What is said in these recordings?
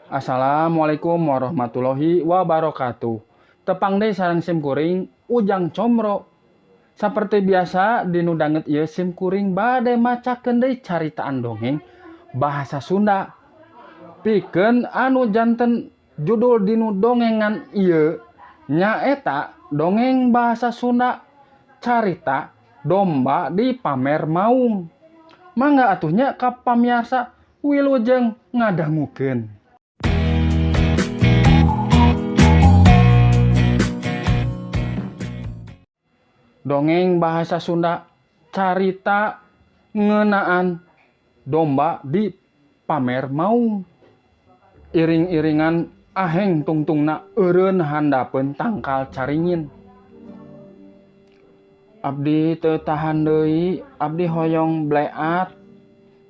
Assalamualaikum warahmatullahi wabarakatuh. Tepang deui sareng sim kuring Ujang Comro. Saperti biasa dinu danget ieu sim kuring bade macakeun deui caritaan dongeng bahasa Sunda. Pikeun anu janten judul dinu dongengan ieu nyaeta dongeng bahasa Sunda carita domba di pamer maung. Mangga atuh nya ka pamiarsa wilujeng ngadangukeun. Dongeng bahasa Sunda carita ngeunaan domba di pamer maung. Iring-iringan aheng tungtungna eureun handapeun tangkal caringin. Abdi teu tahan deui, abdi hoyong bleat.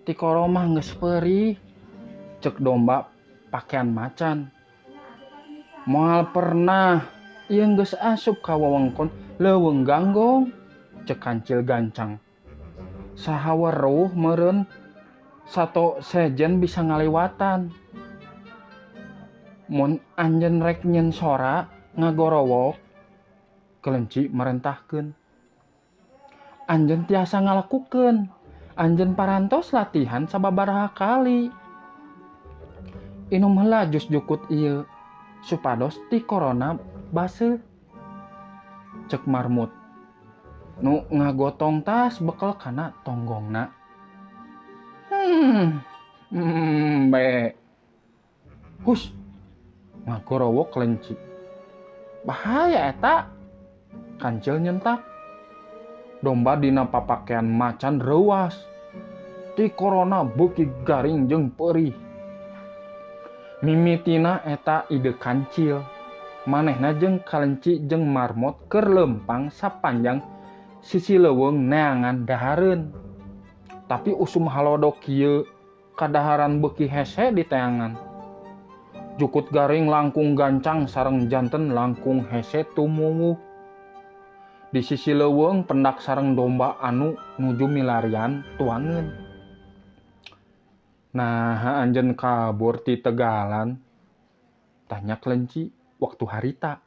Tikoro mah geus peurih, ceuk domba pakean macan. Moal pernah ieu geus asup ka wewengkon leuweung ganggong, ceuk kancil gancang. Saha weruh meureun sato sejen bisa ngaliwatan. Mun anjeun rek nyeun sora ngagorowok, kelenci marentahkeun. Anjeun tiasa ngalakukeun, anjeun parantos latihan sababaraha kali. Inum heula jus jukut ieu supados ti korona baseuh. Ceuk marmut nu ngagotong tas bekel kana tonggongna. Be. Hus, ngagorowok kelenci. Bahaya eta. Kancil nyentak. Domba dina papakean macan reuas. Ti korona beuki garing jeung peurih. Mimitina eta ide kancil. Manehna jeung kalenci jeung marmot keur leumpang sapanjang sisi leuweung neangan dahareun. Tapi usum halodo kieu kadaharan beuki hese diteangan. Jukut garing langkung gancang sareng janten langkung hese tumuwuh. Di sisi leuweung pendak sareng domba anu nuju milarian tuangeun. Nah, anjeun kabur ti tegalan? Tanya kelenci waktu harita.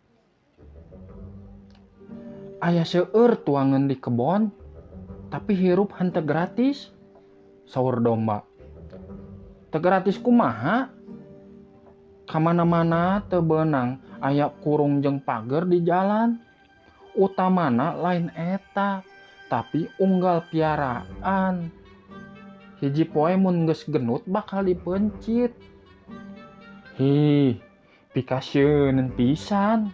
Aya seueur tuangeun di kebon, tapi hirup henteu gratis, saur domba. Teu gratis kumaha? Kamana-mana teu beunang aya kurung jeung pager di jalan. Utamana lain eta, tapi unggal piaraan. Hiji poe mun geus genut bakal dipencit. Hih, pikasieun pisan.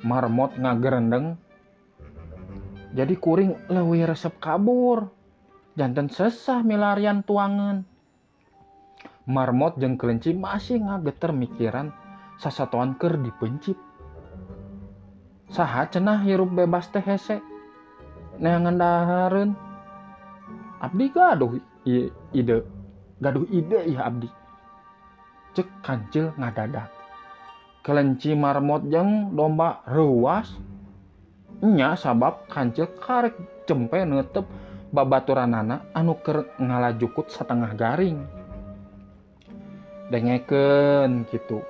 Marmot ngagerendeng. Jadi kuring leuwih resep kabur. Janten sesah milarian tuangeun. Marmot jeung kelenci masih ngageter mikiran sasatoan keur dipencit. Saha cenah hirup bebas teh hese? Neangan dahareun. Abdi gaduh ide. Gaduh ide ieu abdi. Ceuk kancil ngadadak. Kelenci marmot jeung domba reuas. Nya sabab kancil karek cempe neuteup babaturanana anu keur ngalajukut satengah garing. Dengekeun kitu.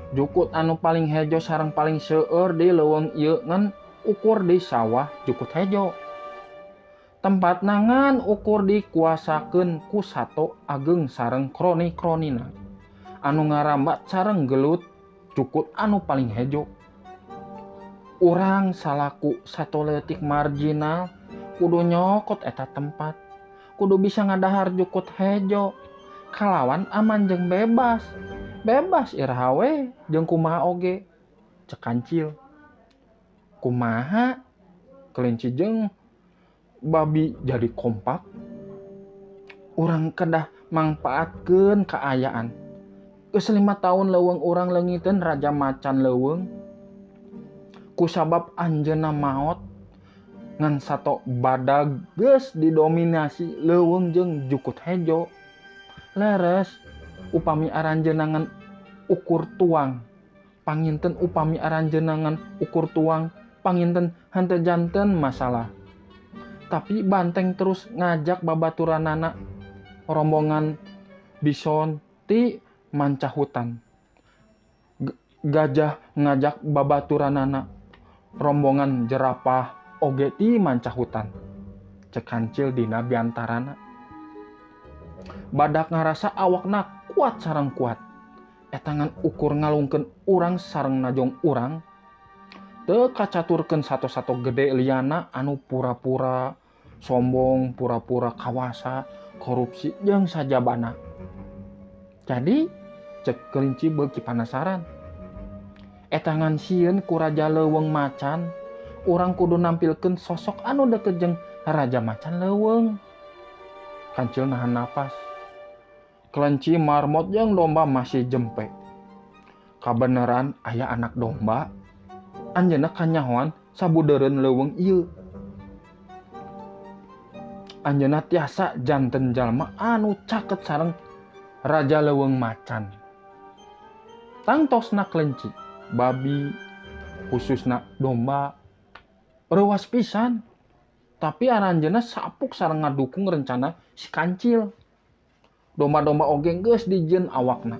Jukut anu paling hejo sareng paling seueur di leuweung ieu ngan ukur di sawah jukut hejo. Tempat nangan ukur dikuasakeun ku sato ageng sareng kroni-kronina. Anu ngarambat sareng gelut jukut anu paling hejo. Urang salaku sato leutik marginal kudu nyokot eta tempat. Kudu bisa ngadahar jukut hejo. Kalawan aman jeung bebas. Bebas iraha we jeung kumaha oge. Ceuk kancil. Kumaha? Kelinci jeung babi jadi kompak. Urang kedah mangpaatkeun kaayaan. Geus 5 tahun leuweung urang leungiteun raja macan leuweung. Kusabab anjeunna maot ngan sato badag geus didominasi leuweung jeung jukut hejo. Leres upami aranjeunna ngan ukur tuang, panginten upami aranjeunna ngan ukur tuang, panginten henteu janten masalah. Tapi banteng terus ngajak babaturanana rombongan bison ti manca hutan. Gajah ngajak babaturanana, rombongan jerapah oge ti manca hutan. Cek kancil dina biantarana. Badak ngarasa awakna kuat sareng kuat. Eta ngan ukur ngalungkeun urang sareng najong urang. Teu kacaturkeun sato-sato gede liana anu pura-pura sombong, pura-pura kawasa, korupsi jeung sajabana. Jadi cek kelinci beuki panasaran. Eta ngan sieun ku raja leuweung macan, urang kudu nampilkeun sosok anu deket jeung raja macan leuweung. Kancil nahan napas. Kelinci, marmot jeung domba masih jempe. Kabeneran aya anak domba, anjeunna kanyahoan sabudeureun leuweung ieu. Anjeunna tiasa janten jalma anu caket sareng raja leuweung macan. Tangtosna kelinci, babi, khususna domba, reuwas pisan. Tapi aranjeunna sapuk sareng ngadukung rencana si kancil. Domba-domba oge geus dijieun awakna.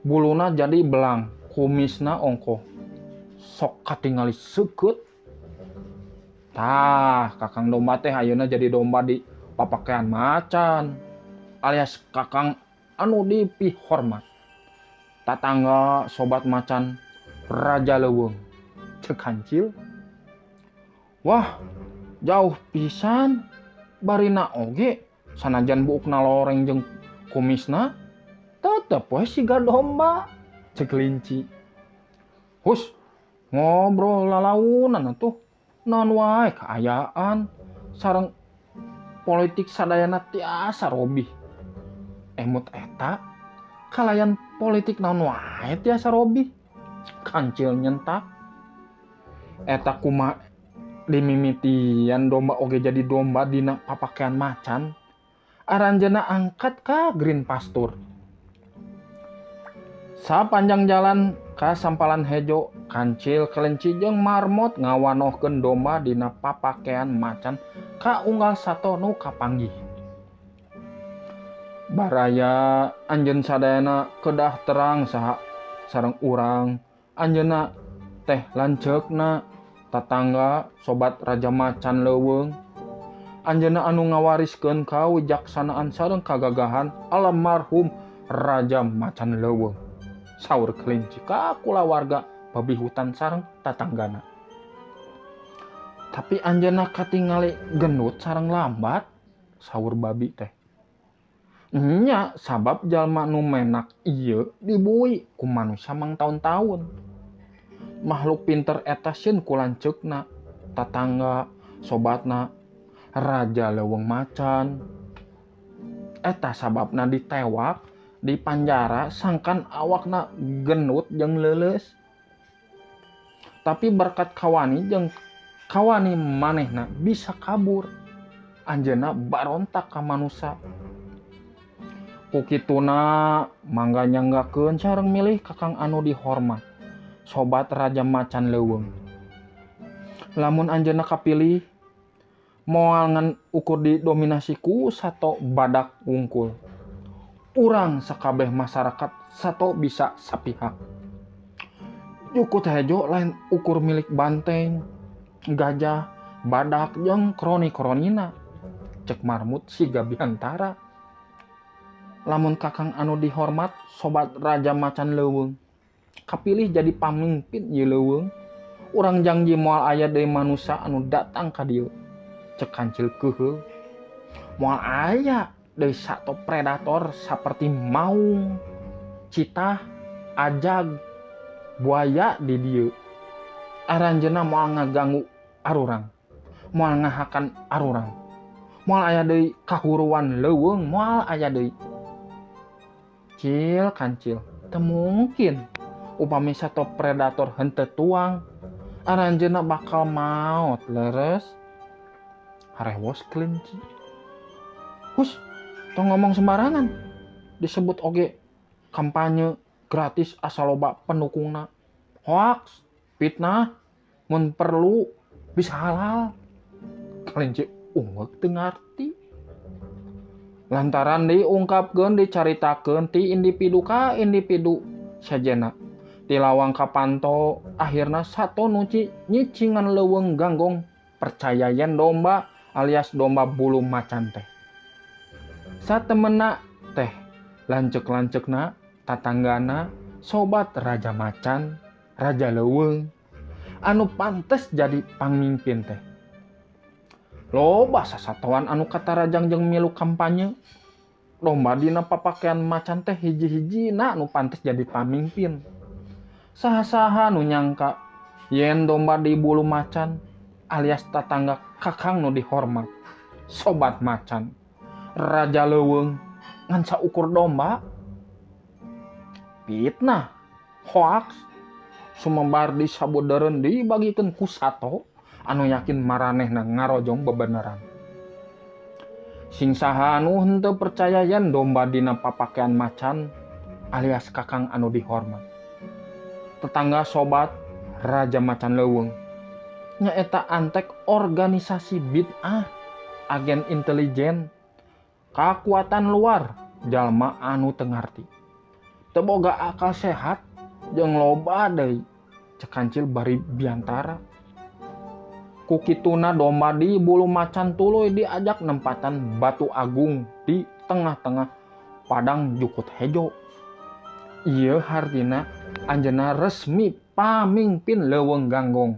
Buluna jadi belang, kumisna ongkoh. Sok katingali seukeut. Tah, kakang domba teh ayeuna jadi domba di papakean macan, alias kakang anu dipihormat. Tatangga sobat macan raja leuweung. Cek kancil. Wah, jauh pisan barina oge sanajan buukna loreng jeung kumisna tetep we siga domba. Cek kelinci. Hus, ngobrol lalaunan atuh. Naon wae kaayaan sareng politik sadayana tiasa robih. Emut eta kalayan politik naon wae tiasa robih. Kancil nyentak. Eta kumaha dimimitian domba oge jadi domba dina papakean macan. Aranjeunna angkat ka Green Pasture. Sapanjang jalan ka sampalan hejo, kancil kelinci jeung marmot ngawanohkeun domba dina papakean macan ka unggal sato nu kapanggih. Baraya anjeun sadayana kedah terang saha sareng urang, anjeunna teh lanceukna tatangga sobat raja macan leuweung. Anjeunna anu ngawariskeun kawijaksanaan sareng kagagahan almarhum raja macan leuweung. Saur kelinci ka kulawarga babi hutan sareng tatanggana. Tapi anjeunna katingali gendut sareng lambat, saur babi teh. Nya sabab jalma nu menak ieu dibui ku manusia mangtaun-taun. Makhluk pinter eta sieun ku lanceukna, tatangga, sobatna, raja leuweung macan. Eta sababna ditewak, dipanjara sangkan awakna gendut jeung leuleus. Tapi berkat kawani jeung kawani manehna bisa kabur. Anjeunna barontak ka manusa. Ku kituna mangga nyanggakeun sareng milih kakang anu dihormat, sobat raja macan leuweung. Lamun anjeunna kapilih, moal ngan ukur didominasi ku sato badak wungkul. Urang sakabeh masyarakat sato bisa sapihak. Jukut hejo lain ukur milik banteng, gajah, badak jeung kroni-kronina. Cek marmut siga biantara. Lamun kakang anu dihormat sobat raja macan leuweung kapilih jadi pamimpin ieu leuweung, urang janji moal aya deui manusa anu datang ka dieu. Cek kancil keuheul. Moal aya deui sato predator saperti maung, citah, ajag, buaya di dieu. Aranjeunna moal ngaganggu arurang, moal ngahakan arurang. Moal aya deui kahuruan leuweung, moal aya deui. Cil kancil, teu mungkin upami sato predator henteu tuang, aranjeunna bakal maot leres. Harewos kelinci. Hus, tong ngomong sembarangan. Disebut oge kampanye gratis asal loba pendukungna. Hoax, fitnah, mun perlu bisa halal. Kelinci unggeuk teu ngarti. Lantaran diungkapkeun dicaritakeun ti individu ka individu sajena. Ti lawang kapanto akhirna sato nu nyicingan leuweung Ganggong percaya yen domba alias domba bulu macan teh. Satemenna teh lanceuk-lanceukna, tatanggana, sobat raja macan, raja leuweung anu pantes jadi pangmimpin teh. Loba sasatoan anu katarajang jeung milu kampanye. Domba dina papakean macan teh hiji-hijina anu pantes jadi pamimpin. Saha-saha nu nyangka yen domba di bulu macan alias tatangga kakang nu dihormat, sobat macan, raja leuweung ngan saukur domba. Fitnah, hoaks, sumebar di sabudeureun dibagikeun ku sato anu yakin maranehna ngarojong bebeneran. Sing saha anu henteu percaya yen domba dina papakean macan alias kakang anu dihormat, tetangga sobat raja macan leuweung nyaeta antek organisasi bid'ah, agen intelijen, kakuatan luar, jalma anu teu ngarti, teu boga akal sehat, jeung loba deui cek kancil bari biantara. Ku kituna domba di bulu macan tuluy diajak nempatan batu agung di tengah-tengah padang jukut hejo. Ieu hartina anjeunna resmi pamimpin leuweung Ganggong.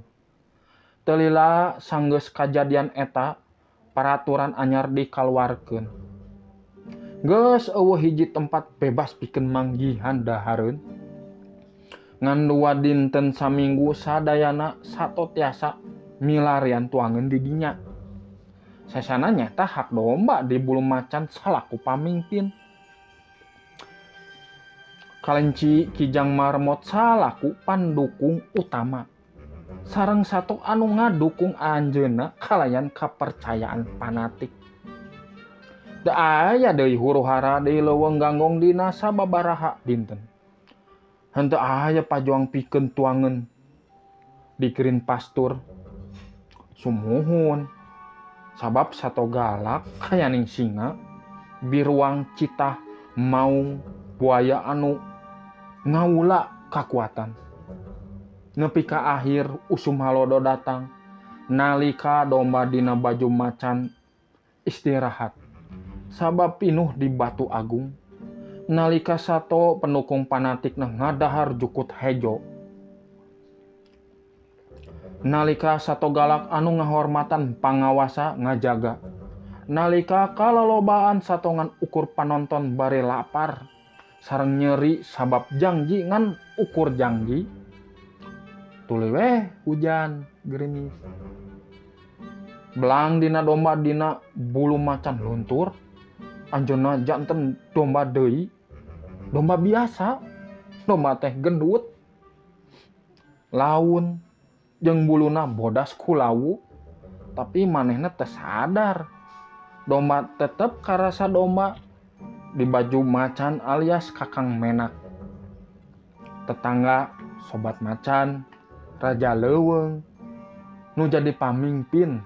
Teu lila sanggeus kajadian eta, paraturan anyar dikaluarkeun. Geus euweuh hiji tempat bebas pikeun manggihan dahareun. Ngan 2 dinten saminggu sadayana sato tiasa milarian tuangeun di dinya. Sesana nyata hak domba di bulu macan salaku pamimpin. Kalenci kijang marmot salaku pandukung utama. Sareng sato anu ngadukung anjeunna kalayan kapercayaan fanatik. Teu aya deui huru hara di leuweung Ganggong dina sababaraha dinten. Henteu aya pajuang pikeun tuangeun di Green Pasture. Sumuhun sabab sato galak kayaning singa, biruang citah, maung, buaya anu ngawula kakuatan. Nepi ka akhir usum halodo datang nalika domba dina baju macan istirahat sabab pinuh di batu agung. Nalika sato pendukung fanatikna ngadahar jukut hejo. Nalika sato galak anu ngahormatan pangawasa ngajaga. Nalika kalalobaan satongan ukur panonton bari lapar sareng nyeri sabab jangji ngan ukur jangji. Tuluy weh hujan gerimis. Belang dina domba dina bulu macan luntur. Anjeunna janten domba deui. Domba biasa. Domba teh gendut. Laun jeung buluna bodas ku lawu, tapi manehna teu sadar. Domba tetep karasa domba di baju macan alias kakang menak. Tetangga sobat macan, raja leuweung nu jadi pamimpin.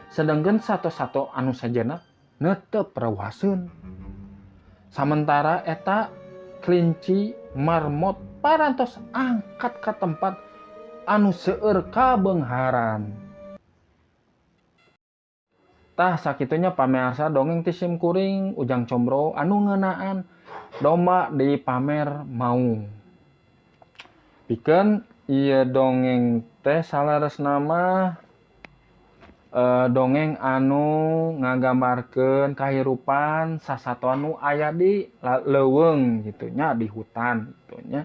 Sedangkan sato-sato anu sajena netep rewaseun. Samentara eta kelinci marmot parantos angkat ka tempat anu seueur kabeungharan. Tah sakitunya pamirsa dongeng ti sim kuring Ujang Combro anu ngeunaan domba di pamer maung. Pikeun ieu dongeng teh saleresna mah dongeng anu ngagambarkeun kahirupan sasatoan nu aya di leuweung gitu nya, di hutan gitu nya.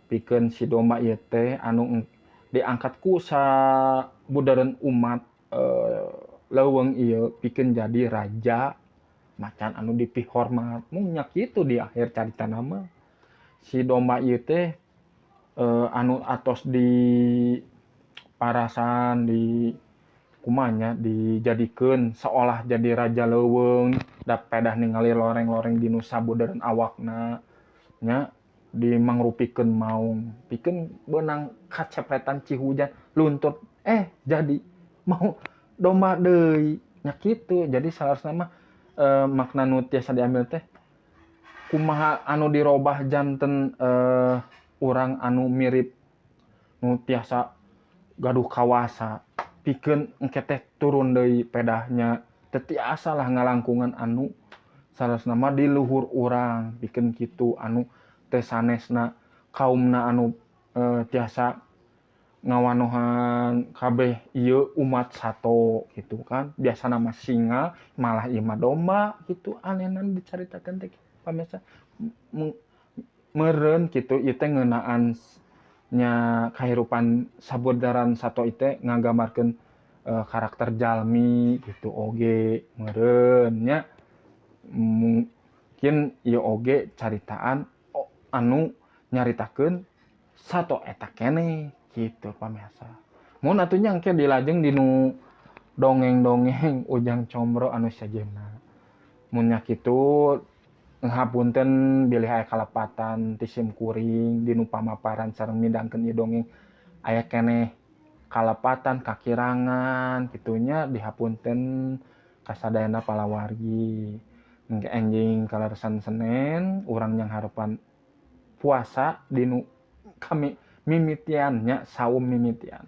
Pikeun si domba ieu teh anu diangkat ku sabudeureun umat leuweung ieu pikeun jadi raja macan anu dipihormat. Mung nya kitu di akhir caritana mah si domba ieu teh anu atos di parasan di kumanya dijadikeun seolah jadi raja leuweung, da pedah ningali loreng-loreng di nu sabudeureun awakna nya dimangrupikeun maung pikeun beunang kacepretan cihujan luntut jadi mau domba deui nya kitu. Jadi salarasna mah makna nu tiasa diambil teh kumaha anu dirobah janten Urang anu mirip nu tiasa gaduh kawasa pikeun engke teh turun deui pedahnya teu tiasa lah ngalangkungan anu saleresna mah di luhur urang pikeun kitu anu teu sanesna kaumna anu tiasa ngawanohan kabeh ieu umat sato gitu kan. Biasana mah singa, malah ieu mah domba gitu. Anehna dicaritakeun teh, pamirsa, meureun kitu ieu teh ngeunaan nya kahirupan sabodaran sato ieu teh ngagambarkeun karakter jalmi gitu oge meureun nya. Mungkin ieu oge caritaan anu nyaritakeun sato eta keneh gitu, pamirsa. Mun atuh nya engke dilajeng dinu dongeng-dongeng Ujang Combro anu sejenna. Mun nya kitu, hapunten bilih aya kalepatan ti sim kuring dinu pamaparan sareng midangkeun ieu dongeng, aya keneh kalepatan kakirangan kitu nya, dihapunten kasadayana palawargi. Engke enjing kaleresan Senen urang nyanghareupan puasa dinu kami mimitian nya, saum mimitian.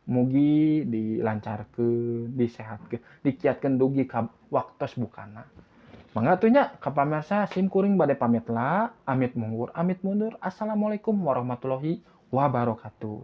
Mugi dilancarkeun, disehatkeun, dikiatkeun dugi ka waktos bukana. Mangga atuh nya ka pamirsa, sim kuring bade pamit lah, amit mungkur amit mundur. Assalamualaikum warahmatullahi wabarakatuh.